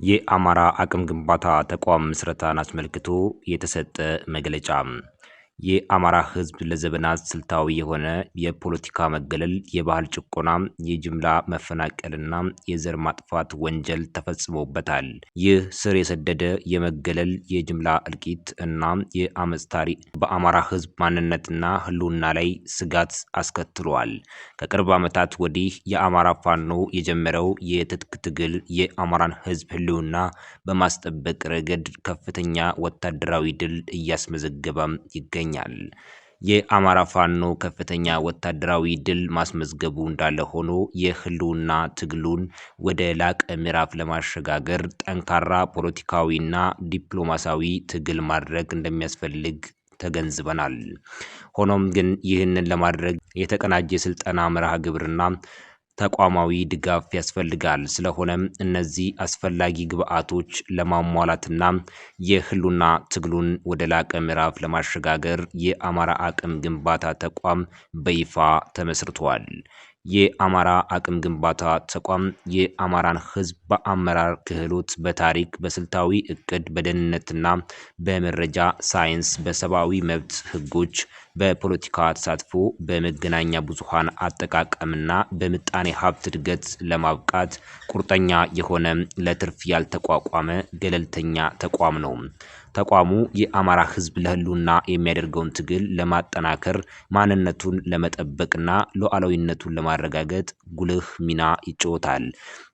የአማራ አቅም ግንባታ ተቋም ምስረታን አስመልክቶ የተሰጠ መግለጫ። የአማራ ሕዝብ ለዘመናት ስልታዊ የሆነ የፖለቲካ መገለል፣ የባህል ጭቆና፣ የጅምላ መፈናቀልና የዘር ማጥፋት ወንጀል ተፈጽሞበታል። ይህ ስር የሰደደ የመገለል፣ የጅምላ እልቂት እና የአመፅ ታሪክ በአማራ ሕዝብ ማንነትና ሕልውና ላይ ስጋት አስከትሏል። ከቅርብ ዓመታት ወዲህ የአማራ ፋኖ የጀመረው የትጥቅ ትግል የአማራን ሕዝብ ሕልውና በማስጠበቅ ረገድ ከፍተኛ ወታደራዊ ድል እያስመዘገበም ይገኛል። የአማራ ፋኖ ከፍተኛ ወታደራዊ ድል ማስመዝገቡ እንዳለ ሆኖ፣ የህልውና ትግሉን ወደ ላቀ ምዕራፍ ለማሸጋገር ጠንካራ ፖለቲካዊና ዲፕሎማሲያዊ ትግል ማድረግ እንደሚያስፈልግ ተገንዝበናል። ሆኖም ግን ይህንን ለማድረግ የተቀናጀ የስልጠና መርሃ ግብርና ተቋማዊ ድጋፍ ያስፈልጋል። ስለሆነም እነዚህ አስፈላጊ ግብዓቶች ለማሟላትና የህልውና ትግሉን ወደ ላቀ ምዕራፍ ለማሸጋገር የአማራ አቅም ግንባታ ተቋም በይፋ ተመስርቷል። የአማራ አቅም ግንባታ ተቋም የአማራን ሕዝብ በአመራር ክህሎት፣ በታሪክ፣ በስልታዊ እቅድ፣ በደህንነትና በመረጃ ሳይንስ፣ በሰብአዊ መብት ህጎች፣ በፖለቲካ ተሳትፎ፣ በመገናኛ ብዙሃን አጠቃቀምና በምጣኔ ሀብት እድገት ለማብቃት ቁርጠኛ የሆነ፣ ለትርፍ ያልተቋቋመ ገለልተኛ ተቋም ነው። ተቋሙ የአማራ ሕዝብ ለህልውና የሚያደርገውን ትግል ለማጠናከር፣ ማንነቱን ለመጠበቅና ሉዓላዊነቱን ለማረጋገጥ ጉልህ ሚና ይጫወታል።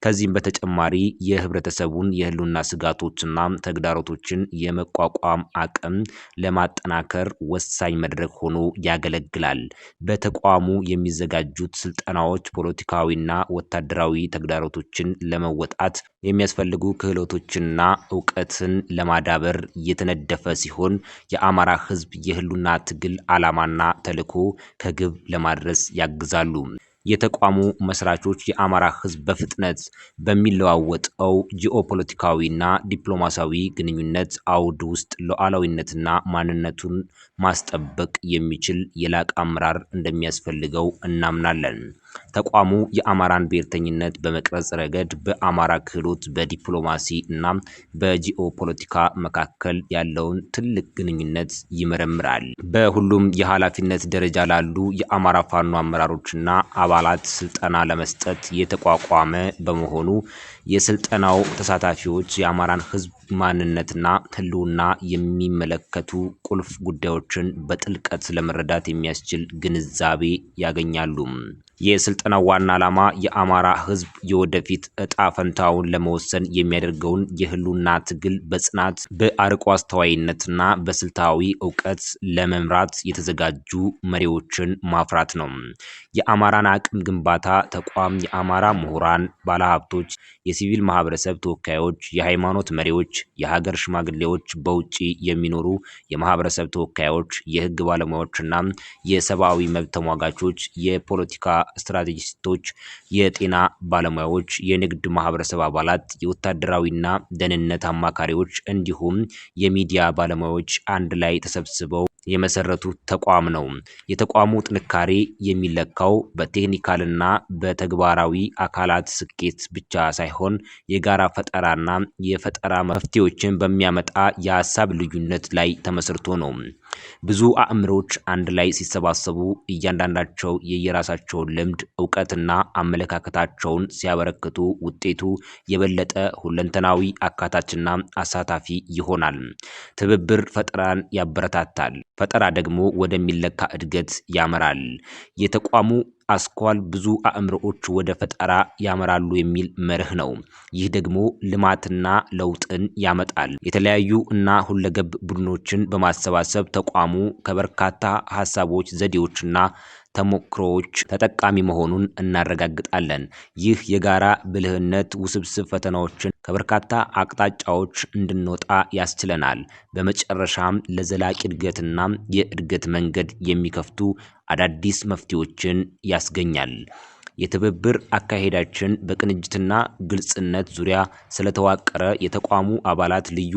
ከዚህም በተጨማሪ የህብረተሰቡን የህልውና ስጋቶችና ተግዳሮቶችን የመቋቋም አቅም ለማጠናከር ወሳኝ መድረክ ሆኖ ያገለግላል። በተቋሙ የሚዘጋጁት ስልጠናዎች ፖለቲካዊና ወታደራዊ ተግዳሮቶችን ለመወጣት የሚያስፈልጉ ክህሎቶችንና እውቀትን ለማዳበር የተነደፈ ሲሆን፣ የአማራ ሕዝብ የህልውና ትግል ዓላማና ተልዕኮ ከግብ ለማድረስ ያግዛሉ። የተቋሙ መስራቾች የአማራ ሕዝብ በፍጥነት በሚለዋወጠው ጂኦፖለቲካዊና ዲፕሎማሲያዊ ግንኙነት አውድ ውስጥ ሉዓላዊነትና ማንነቱን ማስጠበቅ የሚችል የላቀ አመራር እንደሚያስፈልገው እናምናለን። ተቋሙ የአማራን ብሔርተኝነት በመቅረጽ ረገድ በአማራ ክህሎት፣ በዲፕሎማሲ እና በጂኦፖለቲካ መካከል ያለውን ትልቅ ግንኙነት ይመረምራል። በሁሉም የኃላፊነት ደረጃ ላሉ የአማራ ፋኖ አመራሮችና አባላት ስልጠና ለመስጠት የተቋቋመ በመሆኑ፣ የስልጠናው ተሳታፊዎች የአማራን ሕዝብ ማንነትና ህልውና የሚመለከቱ ቁልፍ ጉዳዮችን በጥልቀት ለመረዳት የሚያስችል ግንዛቤ ያገኛሉ። የስልጠናው ዋና ዓላማ የአማራ ሕዝብ የወደፊት እጣ ፈንታውን ለመወሰን የሚያደርገውን የህልውና ትግል በጽናት፣ በአርቆ አስተዋይነትና በስልታዊ እውቀት ለመምራት የተዘጋጁ መሪዎችን ማፍራት ነው። የአማራን አቅም ግንባታ ተቋም የአማራ ምሁራን፣ ባለሀብቶች፣ የሲቪል ማህበረሰብ ተወካዮች፣ የሃይማኖት መሪዎች፣ የሀገር ሽማግሌዎች፣ በውጭ የሚኖሩ የማህበረሰብ ተወካዮች፣ የህግ ባለሙያዎችና የሰብአዊ መብት ተሟጋቾች፣ የፖለቲካ ስትራቴጂስቶች፣ የጤና ባለሙያዎች፣ የንግድ ማህበረሰብ አባላት፣ የወታደራዊና ደህንነት አማካሪዎች እንዲሁም የሚዲያ ባለሙያዎች አንድ ላይ ተሰብስበው የመሰረቱት ተቋም ነው። የተቋሙ ጥንካሬ የሚለካው በቴክኒካልና በተግባራዊ አካላት ስኬት ብቻ ሳይሆን፣ የጋራ ፈጠራና የፈጠራ መፍትሄዎችን በሚያመጣ የሀሳብ ልዩነት ላይ ተመስርቶ ነው። ብዙ አእምሮዎች አንድ ላይ ሲሰባሰቡ እያንዳንዳቸው የየራሳቸውን ልምድ፣ እውቀትና አመለካከታቸውን ሲያበረክቱ ውጤቱ የበለጠ ሁለንተናዊ፣ አካታችና አሳታፊ ይሆናል። ትብብር ፈጠራን ያበረታታል። ፈጠራ ደግሞ ወደሚለካ እድገት ያመራል። የተቋሙ አስኳል ብዙ አእምሮዎች ወደ ፈጠራ ያመራሉ የሚል መርህ ነው። ይህ ደግሞ ልማትና ለውጥን ያመጣል። የተለያዩ እና ሁለገብ ቡድኖችን በማሰባሰብ ተቋሙ ከበርካታ ሀሳቦች፣ ዘዴዎችና ተሞክሮዎች ተጠቃሚ መሆኑን እናረጋግጣለን። ይህ የጋራ ብልህነት ውስብስብ ፈተናዎችን ከበርካታ አቅጣጫዎች እንድንወጣ ያስችለናል። በመጨረሻም ለዘላቂ እድገትና የእድገት መንገድ የሚከፍቱ አዳዲስ መፍትሄዎችን ያስገኛል። የትብብር አካሄዳችን በቅንጅትና ግልጽነት ዙሪያ ስለተዋቀረ የተቋሙ አባላት ልዩ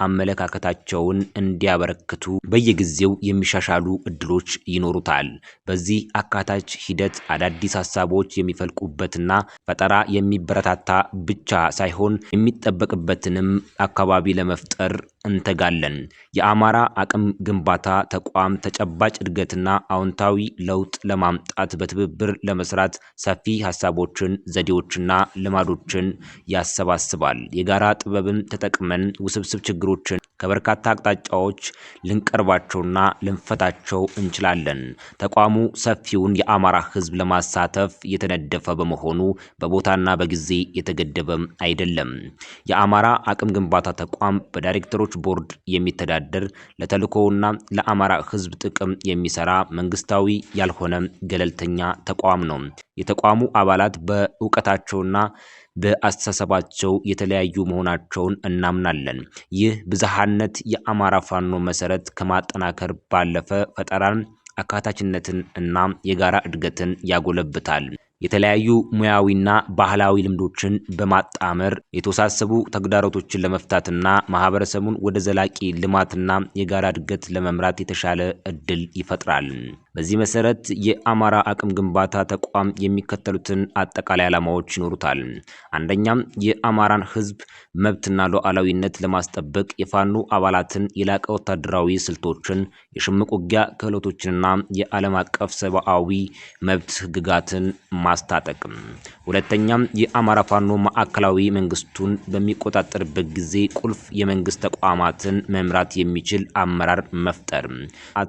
አመለካከታቸውን እንዲያበረክቱ በየጊዜው የሚሻሻሉ እድሎች ይኖሩታል። በዚህ አካታች ሂደት አዳዲስ ሀሳቦች የሚፈልቁበትና ፈጠራ የሚበረታታ ብቻ ሳይሆን የሚጠበቅበትንም አካባቢ ለመፍጠር እንተጋለን። የአማራ አቅም ግንባታ ተቋም ተጨባጭ እድገትና አዎንታዊ ለውጥ ለማምጣት በትብብር ለመስራት ሰፊ ሀሳቦችን፣ ዘዴዎችና ልማዶችን ያሰባስባል። የጋራ ጥበብን ተጠቅመን ውስብስብ ችግሮችን ከበርካታ አቅጣጫዎች ልንቀርባቸውና ልንፈታቸው እንችላለን። ተቋሙ ሰፊውን የአማራ ሕዝብ ለማሳተፍ የተነደፈ በመሆኑ በቦታና በጊዜ የተገደበም አይደለም። የአማራ አቅም ግንባታ ተቋም በዳይሬክተሮች ቦርድ የሚተዳደር፣ ለተልዕኮውና ለአማራ ሕዝብ ጥቅም የሚሰራ መንግስታዊ ያልሆነ ገለልተኛ ተቋም ነው። የተቋሙ አባላት በእውቀታቸውና በአስተሳሰባቸው የተለያዩ መሆናቸውን እናምናለን። ይህ ብዝሃነት የአማራ ፋኖ መሰረት ከማጠናከር ባለፈ ፈጠራን፣ አካታችነትን እና የጋራ እድገትን ያጎለብታል። የተለያዩ ሙያዊና ባህላዊ ልምዶችን በማጣመር የተወሳሰቡ ተግዳሮቶችን ለመፍታትና ማህበረሰቡን ወደ ዘላቂ ልማትና የጋራ እድገት ለመምራት የተሻለ እድል ይፈጥራል። በዚህ መሰረት የአማራ አቅም ግንባታ ተቋም የሚከተሉትን አጠቃላይ ዓላማዎች ይኖሩታል። አንደኛም፣ የአማራን ሕዝብ መብትና ሉዓላዊነት ለማስጠበቅ የፋኖ አባላትን የላቀ ወታደራዊ ስልቶችን፣ የሽምቅ ውጊያ ክህሎቶችንና የዓለም አቀፍ ሰብአዊ መብት ሕግጋትን ማስታጠቅ። ሁለተኛም፣ የአማራ ፋኖ ማዕከላዊ መንግስቱን በሚቆጣጠርበት ጊዜ ቁልፍ የመንግስት ተቋማትን መምራት የሚችል አመራር መፍጠር፣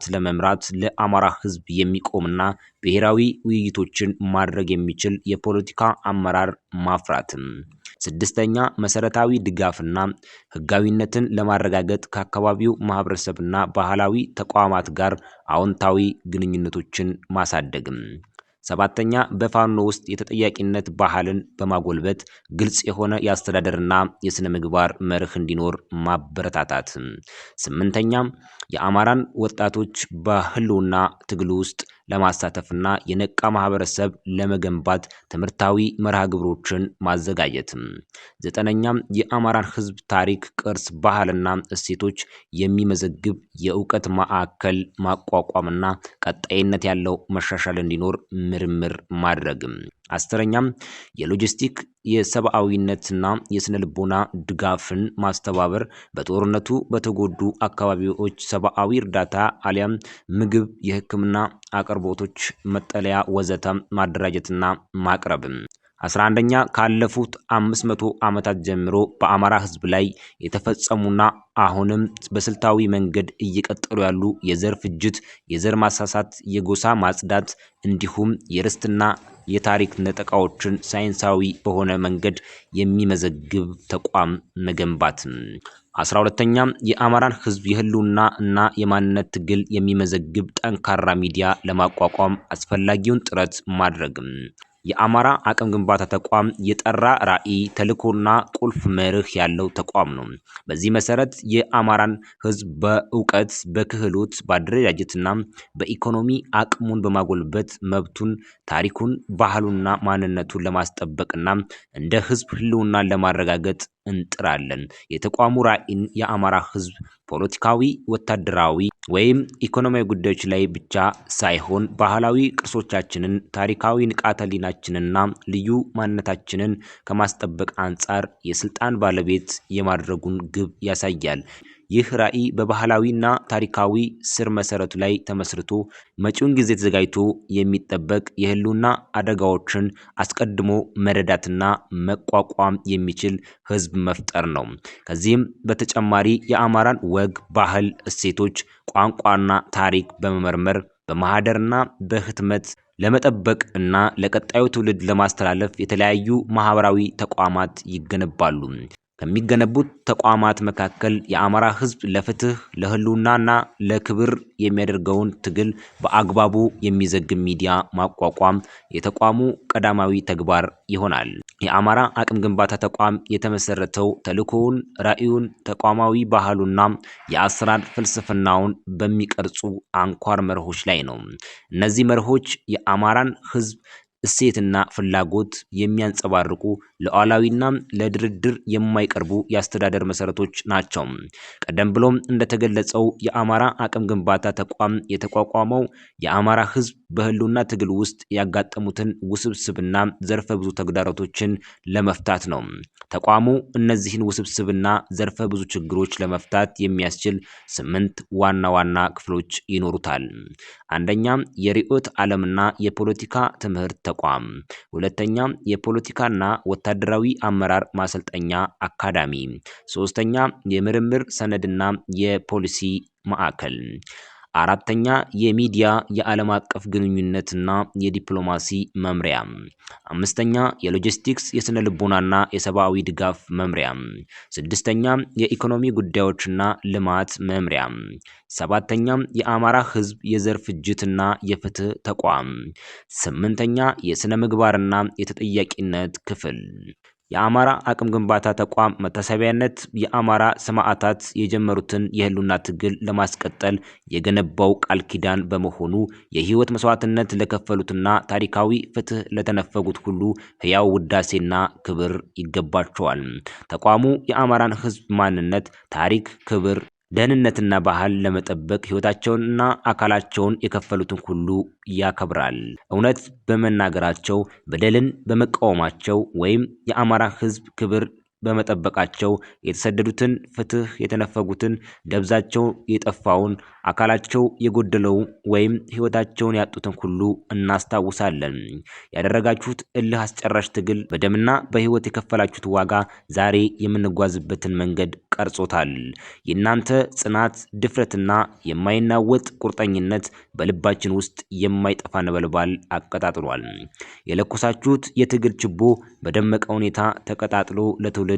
ለመምራት ለአማራ ህዝብ የሚቆምና ብሔራዊ ውይይቶችን ማድረግ የሚችል የፖለቲካ አመራር ማፍራት። ስድስተኛ፣ መሰረታዊ ድጋፍና ህጋዊነትን ለማረጋገጥ ከአካባቢው ማህበረሰብና ባህላዊ ተቋማት ጋር አዎንታዊ ግንኙነቶችን ማሳደግ። ሰባተኛ፣ በፋኖ ውስጥ የተጠያቂነት ባህልን በማጎልበት ግልጽ የሆነ የአስተዳደርና የስነ ምግባር መርህ እንዲኖር ማበረታታት። ስምንተኛ፣ የአማራን ወጣቶች በህልውና ትግሉ ውስጥ ለማሳተፍና የነቃ ማህበረሰብ ለመገንባት ትምህርታዊ መርሃ ግብሮችን ማዘጋጀት። ዘጠነኛም፣ የአማራን ህዝብ ታሪክ፣ ቅርስ፣ ባህልና እሴቶች የሚመዘግብ የእውቀት ማዕከል ማቋቋምና ቀጣይነት ያለው መሻሻል እንዲኖር ምርምር ማድረግ። አስረኛም፣ የሎጂስቲክ፣ የሰብአዊነትና የስነ ልቦና ድጋፍን ማስተባበር፣ በጦርነቱ በተጎዱ አካባቢዎች ሰብአዊ እርዳታ አሊያም ምግብ፣ የሕክምና አቅርቦቶች፣ መጠለያ ወዘተ ማደራጀትና ማቅረብ። 11ኛ፣ ካለፉት 500 ዓመታት ጀምሮ በአማራ ህዝብ ላይ የተፈጸሙና አሁንም በስልታዊ መንገድ እየቀጠሉ ያሉ የዘር ፍጅት፣ የዘር ማሳሳት፣ የጎሳ ማጽዳት እንዲሁም የርስትና የታሪክ ነጠቃዎችን ሳይንሳዊ በሆነ መንገድ የሚመዘግብ ተቋም መገንባት። 12ኛ፣ የአማራን ህዝብ የህልውና እና የማንነት ትግል የሚመዘግብ ጠንካራ ሚዲያ ለማቋቋም አስፈላጊውን ጥረት ማድረግ። የአማራ አቅም ግንባታ ተቋም የጠራ ራዕይ፣ ተልዕኮና ቁልፍ መርህ ያለው ተቋም ነው። በዚህ መሰረት የአማራን ህዝብ በእውቀት፣ በክህሎት፣ በአደረጃጀትና በኢኮኖሚ አቅሙን በማጎልበት መብቱን፣ ታሪኩን፣ ባህሉንና ማንነቱን ለማስጠበቅና እንደ ህዝብ ህልውናን ለማረጋገጥ እንጥራለን። የተቋሙ ራዕይን የአማራ ህዝብ ፖለቲካዊ፣ ወታደራዊ ወይም ኢኮኖሚያዊ ጉዳዮች ላይ ብቻ ሳይሆን ባህላዊ ቅርሶቻችንን፣ ታሪካዊ ንቃተ ህሊናችንና ልዩ ማንነታችንን ከማስጠበቅ አንጻር የስልጣን ባለቤት የማድረጉን ግብ ያሳያል። ይህ ራዕይ በባህላዊና ታሪካዊ ስር መሰረቱ ላይ ተመስርቶ መጪውን ጊዜ ተዘጋጅቶ የሚጠበቅ፣ የህልውና አደጋዎችን አስቀድሞ መረዳትና መቋቋም የሚችል ህዝብ መፍጠር ነው። ከዚህም በተጨማሪ የአማራን ወግ፣ ባህል፣ እሴቶች፣ ቋንቋና ታሪክ በመመርመር በማህደርና በህትመት ለመጠበቅ እና ለቀጣዩ ትውልድ ለማስተላለፍ የተለያዩ ማህበራዊ ተቋማት ይገነባሉ። ከሚገነቡት ተቋማት መካከል የአማራ ህዝብ ለፍትህ፣ ለህልውናና ለክብር የሚያደርገውን ትግል በአግባቡ የሚዘግብ ሚዲያ ማቋቋም የተቋሙ ቀዳማዊ ተግባር ይሆናል። የአማራ አቅም ግንባታ ተቋም የተመሰረተው ተልዕኮውን፣ ራዕዩን፣ ተቋማዊ ባህሉና የአሰራር ፍልስፍናውን በሚቀርጹ አንኳር መርሆች ላይ ነው። እነዚህ መርሆች የአማራን ህዝብ እሴትና ፍላጎት የሚያንጸባርቁ ሉዓላዊና ለድርድር የማይቀርቡ የአስተዳደር መሰረቶች ናቸው። ቀደም ብሎም እንደተገለጸው የአማራ አቅም ግንባታ ተቋም የተቋቋመው የአማራ ሕዝብ በህልውና ትግል ውስጥ ያጋጠሙትን ውስብስብና ዘርፈ ብዙ ተግዳሮቶችን ለመፍታት ነው። ተቋሙ እነዚህን ውስብስብና ዘርፈ ብዙ ችግሮች ለመፍታት የሚያስችል 8 ዋና ዋና ክፍሎች ይኖሩታል። አንደኛ፣ የርዕዮተ ዓለምና የፖለቲካ ትምህርት ተቋም። ሁለተኛ፣ የፖለቲካና ወታደራዊ አመራር ማሰልጠኛ አካዳሚ። ሶስተኛ፣ የምርምር ሰነድና የፖሊሲ ማዕከል። አራተኛ፣ የሚዲያ፣ የዓለም አቀፍ ግንኙነትና የዲፕሎማሲ መምሪያ። አምስተኛ፣ የሎጂስቲክስ፣ የስነ ልቦናና የሰብአዊ ድጋፍ መምሪያ። ስድስተኛ፣ የኢኮኖሚ ጉዳዮችና ልማት መምሪያ። ሰባተኛ፣ የአማራ ሕዝብ የዘር ፍጅትና የፍትህ ተቋም። ስምንተኛ፣ የስነ ምግባርና የተጠያቂነት ክፍል። የአማራ አቅም ግንባታ ተቋም መታሰቢያነት የአማራ ሰማዕታት የጀመሩትን የህልውና ትግል ለማስቀጠል የገነባው ቃል ኪዳን በመሆኑ የህይወት መስዋዕትነት ለከፈሉትና ታሪካዊ ፍትህ ለተነፈጉት ሁሉ ህያው ውዳሴና ክብር ይገባቸዋል። ተቋሙ የአማራን ህዝብ ማንነት፣ ታሪክ፣ ክብር፣ ደህንነትና ባህል ለመጠበቅ ህይወታቸውንና አካላቸውን የከፈሉትን ሁሉ ያከብራል። እውነት በመናገራቸው፣ በደልን በመቃወማቸው ወይም የአማራ ህዝብ ክብር በመጠበቃቸው የተሰደዱትን፣ ፍትህ የተነፈጉትን፣ ደብዛቸው የጠፋውን፣ አካላቸው የጎደለው ወይም ህይወታቸውን ያጡትን ሁሉ እናስታውሳለን። ያደረጋችሁት እልህ አስጨራሽ ትግል፣ በደምና በህይወት የከፈላችሁት ዋጋ ዛሬ የምንጓዝበትን መንገድ ቀርጾታል። የእናንተ ጽናት፣ ድፍረትና የማይናወጥ ቁርጠኝነት በልባችን ውስጥ የማይጠፋ ነበልባል አቀጣጥሏል። የለኮሳችሁት የትግል ችቦ በደመቀ ሁኔታ ተቀጣጥሎ ለትውልድ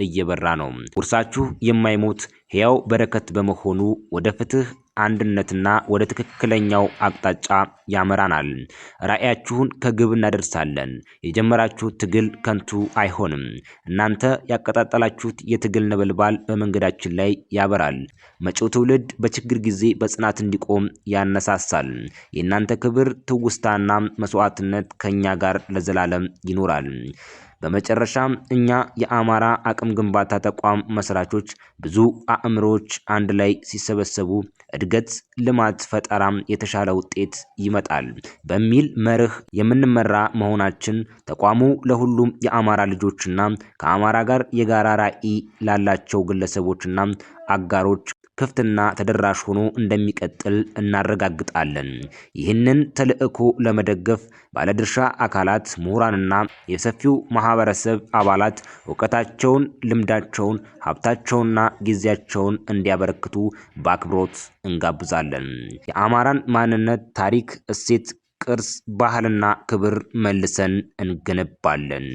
እየበራ ነው። ውርሳችሁ የማይሞት ሕያው በረከት በመሆኑ ወደ ፍትህ፣ አንድነትና ወደ ትክክለኛው አቅጣጫ ያመራናል። ራዕያችሁን ከግብ እናደርሳለን። የጀመራችሁት ትግል ከንቱ አይሆንም። እናንተ ያቀጣጠላችሁት የትግል ነበልባል በመንገዳችን ላይ ያበራል። መጪው ትውልድ በችግር ጊዜ በጽናት እንዲቆም ያነሳሳል። የእናንተ ክብር፣ ትውስታና መስዋዕትነት ከኛ ጋር ለዘላለም ይኖራል። በመጨረሻም እኛ የአማራ አቅም ግንባታ ተቋም መስራቾች ብዙ አእምሮዎች አንድ ላይ ሲሰበሰቡ እድገት፣ ልማት፣ ፈጠራም የተሻለ ውጤት ይመጣል በሚል መርህ የምንመራ መሆናችን ተቋሙ ለሁሉም የአማራ ልጆችና ከአማራ ጋር የጋራ ራዕይ ላላቸው ግለሰቦችና አጋሮች ክፍትና ተደራሽ ሆኖ እንደሚቀጥል እናረጋግጣለን። ይህንን ተልዕኮ ለመደገፍ ባለድርሻ አካላት፣ ምሁራንና የሰፊው ማህበረሰብ አባላት እውቀታቸውን፣ ልምዳቸውን፣ ሀብታቸውንና ጊዜያቸውን እንዲያበረክቱ በአክብሮት እንጋብዛለን። የአማራን ማንነት፣ ታሪክ፣ እሴት፣ ቅርስ፣ ባህልና ክብር መልሰን እንገነባለን።